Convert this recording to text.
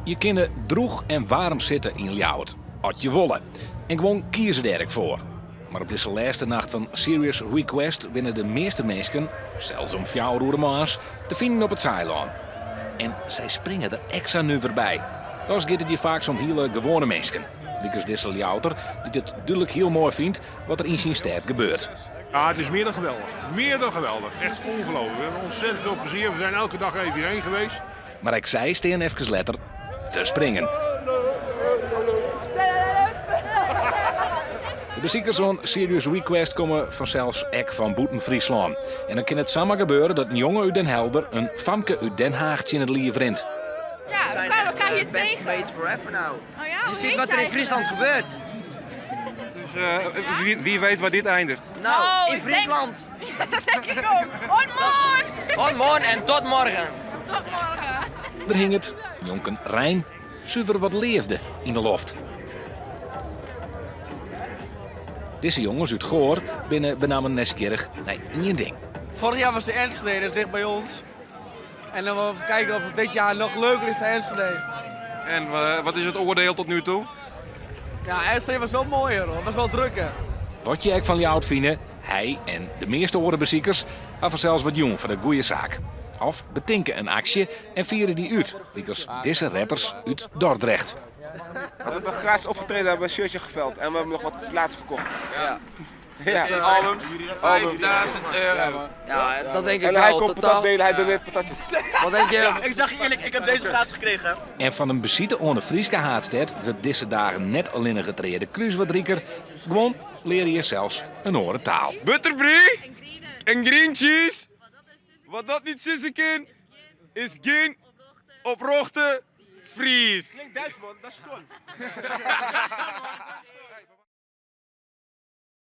Je kinne droech en waarm sitte yn Ljouwert, as je wolle. En guon kieze dêr ek foar. Mar op dizze lêste nacht fan Serious Request binne de measte minsken, sels om fjouwer oere moarns, te finen op it Saailân. En sy springe der ek sa nuver by. Dochs giet it hjir faaks om hiele gewoane minsken, lykas dizze Ljouwerter dy't it dúdlik hiel moai fynt wat der yn syn stêd gebeurt. Ja, het is meer dan geweldig. Meer dan geweldig. Echt ongelooflijk. We hebben ontzettend veel plezier. We zijn elke dag even hierheen geweest. Mar ek sy stean efkes letter te springen. De besikers oan Serious Request komme fansels ek fan bûten Fryslân. En dan kin it samar gebeure dat in jonge út Den Helder in famke út Den Haach tsjin it liif rint. Ja, we kwamen elkaar hier tegen. Best mates forever now. Oh ja, Je hoe ziet heet wat je er in Friesland eigenlijk? gebeurt. Dus eh, wie weet waar dit eindigt. Nou, Oh, in ik denk- Friesland. Ja, dat denk ik ook. Hoi moarn! Hoi moarn en tot morgen. Tot morgen. Der hinget, njonken rein, suver wat leafde yn de loft. Dizze jonges út Goor binne benammen nijsgjirrich nei ien ding. Vorig jaar was de Enschede, dat is dicht bij ons. En dan wel even kijken of het dit jaar nog leuker is dan Enschede. En eh, wat is het oordeel tot nu toe? Ja, Enschede was wel mooier hoor. Het was wel drukker. Wat je ek fan Ljouwert fine, hy en de measte oare besikers ha fansels wat jûn foar de goeie saak. Of betinke in aksje en fiere dy út, lykas dizze rappers út Dordrecht. We hebben gratis opgetreden, hebben een shirtje geveild en we hebben nog wat platen verkocht. Ja. Ja. Albums. Albums. 5000 euro. Ja, dat denk ik En hij wel. komt Totaal. patat delen, hij doneert patatjes. Wat denk je? Ik zeg je eerlijk, ik heb deze gratis gekregen. En fan in besite oan de Fryske haadstêd wurdt dizze dagen net allinnich it Reade Krús wat riker, guon leare hjir sels in oare taal. Butterbrie en green cheese. Wat dat niet sizze kin, is gjin oprjochte Fries. Klinkt Duits man, dat is stom.